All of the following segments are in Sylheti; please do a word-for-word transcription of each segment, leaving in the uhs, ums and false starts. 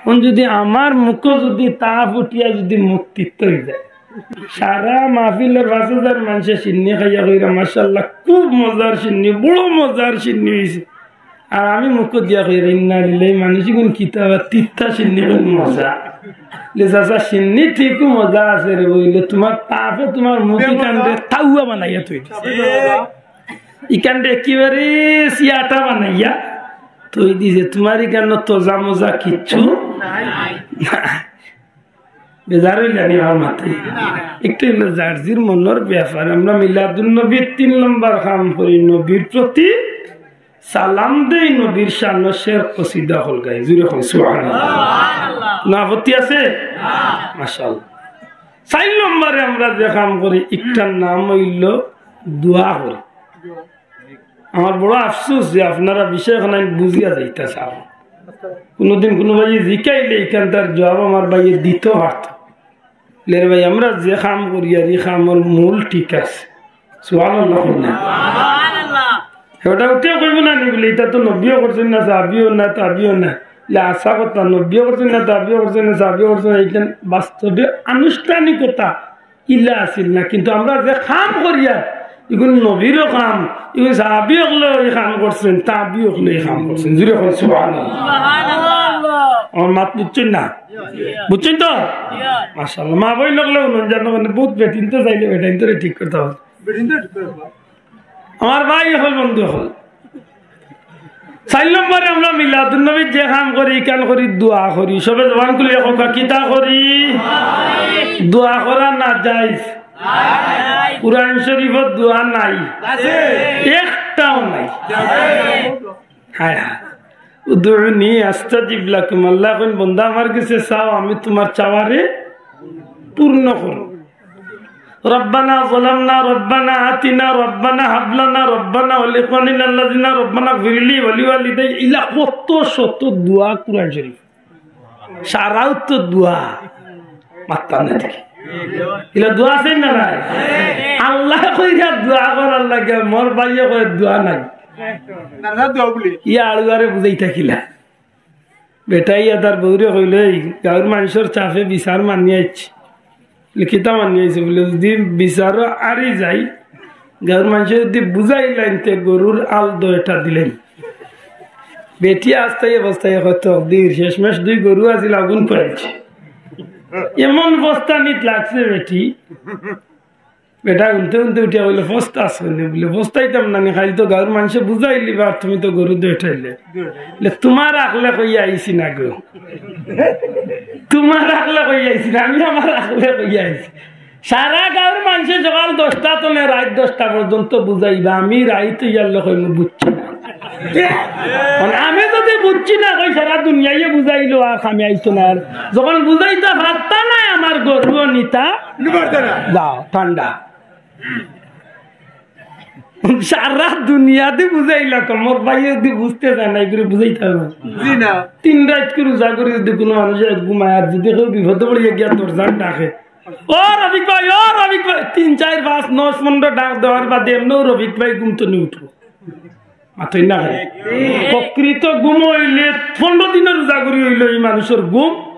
অখন যুদি আমার মুখো যুদি তাপ উঠিয়া যুদি মুখ তিতা অই যায়, সারা মাহফিলর পাঁচ হাজার মানষে শিন্নি খাইয়া কইরা, "মাশাআল্লাহ, খুব মজার শিন্নি, বড় মজার শিন্নি অইছে।" আর আমি মুখো দিয়া কইরা, "ইন্না লিল্লাহি, মানুষ ইগুন কিতা বা তিতা শিন্নি, কোন মজা।" লে, "চাচা, শিন্নি ঠিকউ মজা আছে রে, অইলে তুমার তাপে তুমার মুখ ইখানরে তাওয়া বানাইয়া থই দিছে।" ইখানরে একেবারে সিয়াটা বানাইয়া থই দিছে, তুমার ইখানো তজা মজা কিচ্ছু নাই। বেজার অইলা নি আমার মাতে? একটু অইলো যার জির মনর ব্যাপার। আমরা মিলাদুন নবীর তিন নম্বর কাম করি, নবীর প্রতি সালাম দেই, নবীর শানো শের কসিদা অকল গাই। জুরে কই সুবহানাল্লাহ। কুনু আপত্তি আছে? মাশাআল্লাহ। চাইর নম্বরে আমরা যে কাম করি, ইটার নাম অইলো দোয়া করি। আমার বড় আফসোস যে আপনারা বিষয়খান বুঝিয়া যাইতা চাও। কুনুদিন কুনু ভাইয়ে জিকাইলে ইখানতার জুয়াব আমার ভাইয়ে দিতো পারতো। লে রে ভাই, আমরা যে কাম করি আর ই কামর মূল ঠিক আছে। সুবহানাল্লাহ কইন না? হেটা উঠিয়া কইবো না নি বুলে, "ইটা তো নবীও করছইন না, সাহাবিও না, তাবিও না।" লে, আশা কথা, নবীও করছইন না, তাবিও করছইন না, সাহাবিও করছইন না, ইখান বাস্তবে আনুষ্ঠানিকতা ইলা আছিল না, কিন্তু আমরা যে কাম করিয়ার, ইগুন নবীরও কাম, ইগুন সাহাবি অকলে ই কাম করছইন, তাবি অকলে ই কাম করছইন। জুরে কই সুবহানাল্লাহ। আমার মাত বুঝছইন না? বুঝছইন তো? মাশাআল্লাহ। মা বইন অকলে হুনইন, জানো মানে, বউত বেটিন্তে চাইলে বেটাইন্তরে ঠিক করতা অয়। আমার ভাই অকল, বন্ধু অকল, চাইর নম্বরে আমরা মিলাদুন নবীর যে কাম করি, ইখান করি, দোয়া করি। সবে জবান খুলিয়া কউক্কা, কিতা করি? দোয়া করা না জায়েজ? কুরআন শরীফো দোয়া নাই, একটাও নাই। হায় হায়। উদউনি আস্তাজিব লাকুম। আল্লায় কইন, "বন্দা, আমার গেছে চাও, আমি তুমার চাওয়ারে পূর্ণ করমু।" রব্বানা যালামনা, রব্বানা আতিনা, রব্বানা হাবলানা, রব্বানা ওয়া লিইখওয়ানিনা আল্লাযিনা, রব্বানা গফিরলি ওয়া লিওয়ালিদাই, ইলা কত শত দোয়া কুরআন শরীফো। সারাউ তো দোয়া। মাতইন না দেখি। ইলা দোয়া আছে না নাই? আল্লায় কইরা দোয়া করার লাগি, মোর ভাইয়ে কয় দোয়া নাই। না, না, দোয়া বলি। ইয়া আলুয়ারে বুঝাইতা কিলা? বেটাইয়া তার বউরে কইলো, "এই গাউর মানষর চাপে বিচার মানি আইছি।" বুলে, "কিতা মানি আইছো?" বুলে, "যুদি বিচারো আরি যাই, গাউর মানষে যুদি বুঝাইলাইন তে গরুর আল দয়টা দিলাইন।" বেটি আস্তাই অবস্থায় কয়, "তকদির, শেষমেশ দুই গরু আছিল, আগুন পাইছি।" এমন বস্তানিত লাগছে বেটি। বেটা হুনতে হুনতে উঠিয়া কইলো, "ফস্তা আছে নি?" বুলে, "ফস্তাইতাম না নি, কাইল তো গাউর মানষে বুঝাইলিবা, আর তুমি তো গরু দয়টাইলে।" বুলে, "তুমার আকলে কইয়া আইছি না গো, তুমার আকলে কইয়া আইছি না, আমি আমার আকলে কইয়া আইছি। সারা গাউর মানষে সকাল দশটা তনে রাইত দশটা পর্যন্ত বুঝাইবা, আমি রাইত ইয়ারলে কইমু বুঝছি না।" মানে আমি যুদি বুঝছি না কই, সারা দুনিয়ায় বুঝাইলো আর কামে আইতো না। আর যখন বুঝাইতা পারতা নায়, আমার গরুও নিতা যাও, ঠান্ডা। সারা দুনিয়াদি বুঝাইলা, তো মোর ভাইয়ে যুদি বুঝতে চায় না, এগুলো বুঝাইতে হবে না। জি না। তিন রাইত করি রোজা করি যুদি কুনু মানুষ ঘুমায়, আর যুদি কেউ বিপদে পড়িয়া গিয়া দরজার ডাকে, "ও রফিক ভাই, ও রফিক ভাই", তিন, চাইর, পাঁচ, নয়, পনেরো ডাক দেওয়ার বাদে এমনেও রফিক ভাই ঘুম তো নি উঠবো। মাতইন না কেনে? প্রকৃত ঘুম অইলে পনেরো দিনর রোজা করি অইলো ই মানষর ঘুম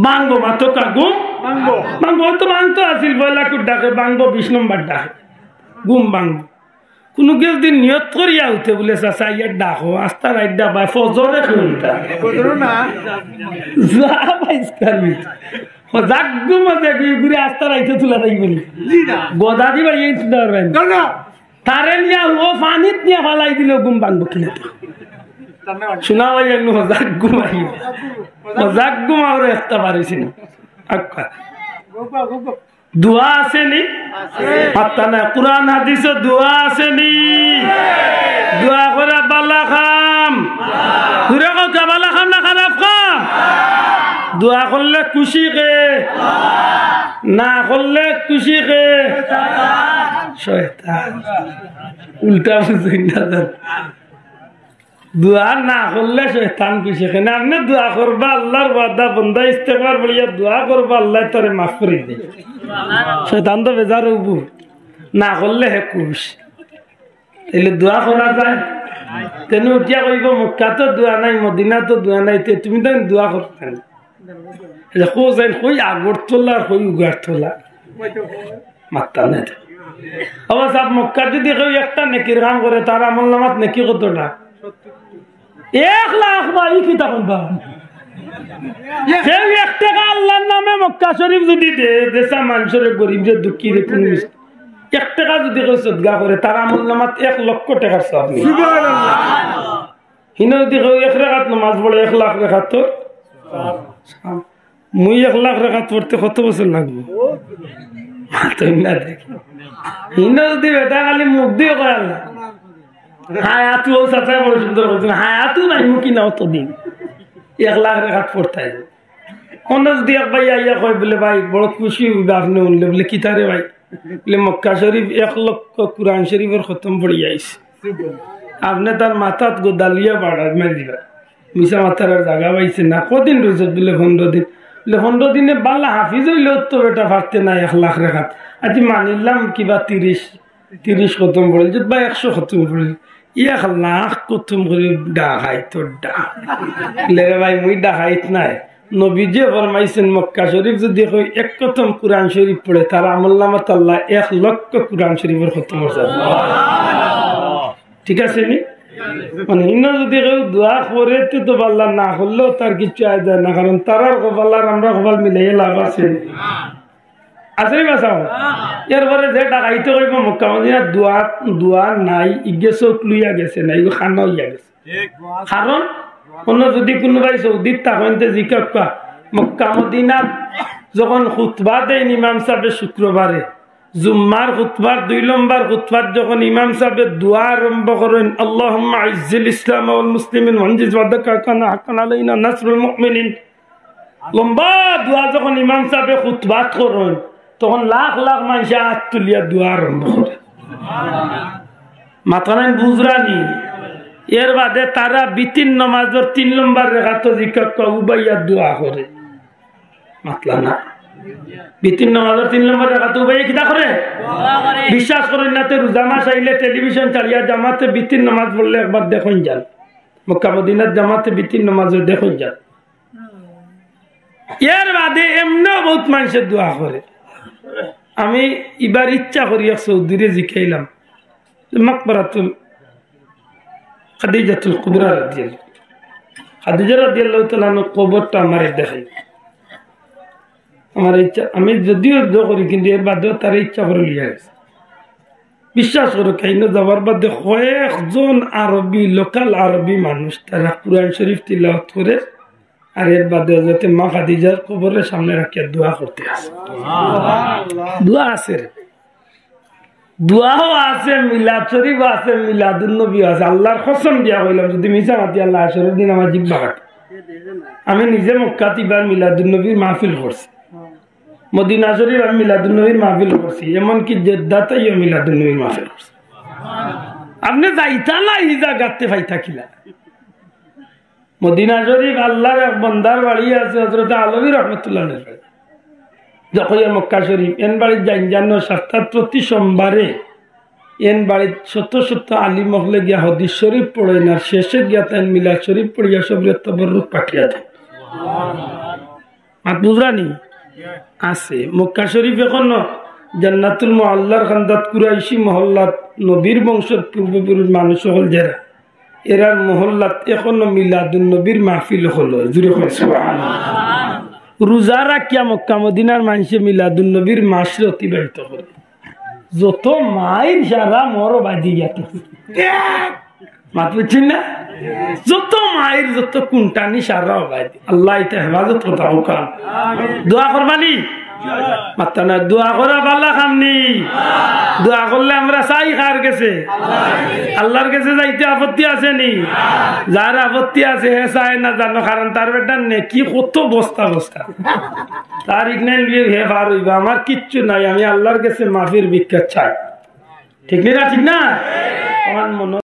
ভাঙ্গবো, মাতউক্কা ঘুম ভাঙ্গবো। ভাঙ্গবো, অইতো ভাঙ্গতো আছিল, পয়লা কুর ডাকে ভাঙ্গবো, বিশ নম্বর ডাকে ঘুম ভাঙ্গবো। কুনু কেউ যুদি নিয়ত করিয়া উঠে বুলে, "চাচা, ইয়ার ডাকো, আস্তা রাইত ডাকবায়, ফজরে কইতা।" ফজরে না। যা পাইস কার ভিতরে। ও যাক ঘুম আছে, ঘুরে আস্তা রাইতে তুলা যাইবো নি। জি না। গদা দি বাড়িয়ে তুলতে পারবেন। না, না। তারে নিয়া ও পানিত নিয়া ফালাই দিলে ঘুম ভাঙ্গবো কিলা? শোনা ভাই, এমনে হজাক ঘুমাই, হজাক ঘুমাওরে একটা পারিছি না। আক্কা। দোয়া আছে নি? মাতইন না। কুরআন হাদিসো দোয়া আছে নি? দোয়া করা বালা কাম। জুরে কউক্কা, বালা কাম না খারাপ কাম? দোয়া করলে খুশি কে? না করলে খুশি কে? শয়তান। উল্টা বুঝইন না জান। দোয়া না করলে শয়তান খুশি। কেনে আপনে দোয়া করবা, আল্লার ওয়াদা, বন্দা ইস্তেগফার পড়িয়া দোয়া করবা, আল্লায় তারে মাফ করি দেয়। শয়তান তো বেজার অইবো, না করলে হে খুশ। তাইলে দোয়া করা যায়? তেনে উঠিয়া কইব, "মক্কাত তো দোয়া নাই, মদিনাত তো দোয়া নাই, তে তুমি তাইন দোয়া করো কেনে?" যে কো যাইন, কই আগরতলা আর কই উগারতলা। মাত্তা নাই তো। অবশ্য মক্কাত যদি কেউ একটা নেকির কাম করে, তার আমল নামাত নেকি কতটা? এক লাখ বা ই কিতা কইবা? কেউ এক টেকা আল্লাহর নামে মক্কা শরীফ যদি দে, দেশা মানুষরে, গরিব রে, দুঃখী রে, কুনু মিস-, এক টেকা যদি কেউ সদকা করে, তার আমল নামাত এক লক্ষ টেকার সওয়াব নি। হিনো যদি কেউ এক রেকাত নামাজ পড়ে, এক লাখ রেকাত তো। মুই এক লাখ রেকাত পড়তে কত বছর লাগবো? মাতইন না দেখি। হিনো যদি বেটা খালি মুখ দিয়া কয় আল্লাহ। হায়াতু ও চাচায় বড় সুন্দর করছেন। হায়াতু নাই মুখী না অতদিন। এক লাখ রেকাত পড়তায়। অন্য যদি এক ভাই আইয়া কয় বলে, "ভাই, বড় খুশি অইবা আপনে হুনলে।" বলে, "কিতা রে ভাই?" বলে, "মক্কা শরীফ এক লক্ষ কোরআন শরীফর খতম পড়িয়া আইছি।" আপনে তার মাথাত গদা লইয়া বাড়ার মারি দিবা। মিছা মাতার আর জাগা পাইছে না। কদিন রইছত? বলে, "পনরো দিন।" বলে, "পনরো দিনে বালা হাফিজ অইলেও তো বেটা পারতে না এক লাখ রেকাত। আজি মানিলাম কিবা তিরিশ, তিরিশ খতম পড়িল, যদি বা একশো খতম পড়িল, এক লাখ খতম করি ডাকাইত তো ডা-।" বলে, "রে ভাই, মুই ডাকাইত নায়।" নবীজিয়ে ফরমাইছেন, মক্কা শরীফ যদি কেউ এক খতম কোরআন শরীফ পড়ে, তার আমল নামাত আল্লাহ এক লক্ষ কোরআন শরীফর খতম অর্জন। ঠিক আছে নি? মানে, ইনো যদি কেউ দোয়া করে, তে তো আল্লাহ না করলেও তার কিচ্ছু আয় যায় না, কারণ তারার কপাল আর আমরার কপাল মিলাইয়া লাভ আছে নি? আছে নি বা চাও? এরপরে যে ডাকাইতে কইব মক্কা মদিনা দোয়া, দোয়া নাই, ইগে চোখ লইয়া গেছে না, ইগু খানা অইয়া গেছে। কারণ অন্য যদি কুনু ভাই সৌদিত থাকইন তে জিকাউক্কা, মক্কা মদিনাত যখন খুতবা দেইন ইমাম সাহেবে শুক্রবারে, জুম্মার খুতবার দুই নম্বর খুতবাত যখন ইমাম সাহেবে দোয়া আরম্ভ করইন, "আল্লাহুম্মা আইজ্জিল ইসলাম ওয়াল মুসলিমিন ওয়ানজিজ ওয়াদাকা কানা হাক্কান আলাইনা নাসরুল মুমিনিন।" লম্বা দোয়া যখন ইমাম সাহেবে খুতবাত করইন, তখন লাখ লাখ মানষে আত তুলিয়া দোয়া আরম্ভ করে। মাতইন না বুঝরা নি? এর বাদে তারা বিতির নমাজর তিন নম্বর রেকাতো জিকাউক্কা উবাইয়া দোয়া করে। মাতলা না। বিতির নমাজর তিন নম্বর রেকাতো উবাইয়া কিতা করে? বিশ্বাস করইন না তে রোজা মাস আইলে টেলিভিশন চালাইয়া জামাতে বিতির নমাজ পড়লে একবার দেখইন যান। মক্কা মদিনাত জামাতে বিতির নমাজ দেখইন যান। এর বাদে এমনেও বউত মানষে দোয়া করে। আমি ইবার ইচ্ছা করি এক চৌধুরীরে জিকাইলাম, মাকবারাতুল খাদিজাতুল কুবরা রাদিয়াল্লাহু, খাদিজা রাদিয়াল্লাহু তাআলা আনহার কবরটা আমারে দেখাই। আমার ইচ্ছা, আমি যদিও দোয়া করি, কিন্তু এর বাদেও তারে ইচ্ছা করি লইয়া গেছি। বিশ্বাস করো, কাইনো যাওয়ার বাদে কয়েকজন আরবি, লোকাল আরবি মানুষ, তারা কোরআন শরীফ তিলাওয়াত করে, আর এর বাদে হযরতে মা খাদিজার কবরের সামনে রাখিয়া দোয়া করতে আছে। দোয়া আছে রে। দোয়াও আছে, মিলাদ শরীফও আছে, মিলাদুন নবীও আছে। আল্লাহর কসম দিয়া কইলাম, যদি মিছা মাতি আল্লাহ হাশরর দিন আমার জিব্বা কাটে। আমি নিজে মক্কাত ইবার মিলাদুন নবীর মাহফিল করছি, মদিনা শরীফ আমি মিলাদুন নবীর মাহফিল করছি, এমনকি জেদ্দাতেও মিলাদুন নবীর মাহফিল করছি। আপনে যাইতা না, ই জাগাতে পাইতা কিলা? মদিনা শরীফ আল্লাহর এক বন্দার বাড়ি আছে, হযরতে আলবী রহমতুল্লাহ আলাইহির বাড়ি। যখন মক্কা শরীফ, এন বাড়িত যাইন যান সপ্তাহত প্রতি সোমবারে, এন বাড়িত শত শত আলিম অকলে গিয়া হাদিস শরীফ পড়ইন, আর শেষে গিয়া তাইন মিলাদ শরীফ পড়িয়া সবরে তবরুক পাঠিয়া দেয়। মাত বুঝরা নি? আছে। মক্কা শরীফ এখনো জান্নাতুল মুআল্লার কান্দাত কুরাইশি মহল্লাত নবীর বংশর পূর্বপুরুষ মানুষ অকল যেরা, এরার মহল্লাত এখনো মিলাদুন নবীর মাহফিল অকল অয়। জুরে কইন সুবহানাল্লাহ। রোজা রাখিয়া মক্কা মদিনার মানষে মিলাদুন নবীর মাসরে অতিবাহিত করে। যত মাইর সারা মরো বাজি ইয়াতে। মাত বুঝছইন না? যত মাইর, যত কুনটানি সারা বাজি। আল্লাহ ইতা হেফাজত করতা অউক্কা। দোয়া করবা নি? মাত্তা না, দোয়া করা বালা কাম নি। দোয়া করলে আমরা চাই কার গেছে? আল্লাহর গেছে যাইতে আপত্তি আছে নি? যার আপত্তি আছে, হে চায় না জানো, কারণ তার বেটার নেকি কত বস্তা বস্তা। তার ইগনাইন লইয়া হে পার অইবা, আমার কিচ্ছু নাই, আমি আল্লাহর গেছে মাফির ভিক্ষা চাই। ঠিক নি না? ঠিক না? আমার মনে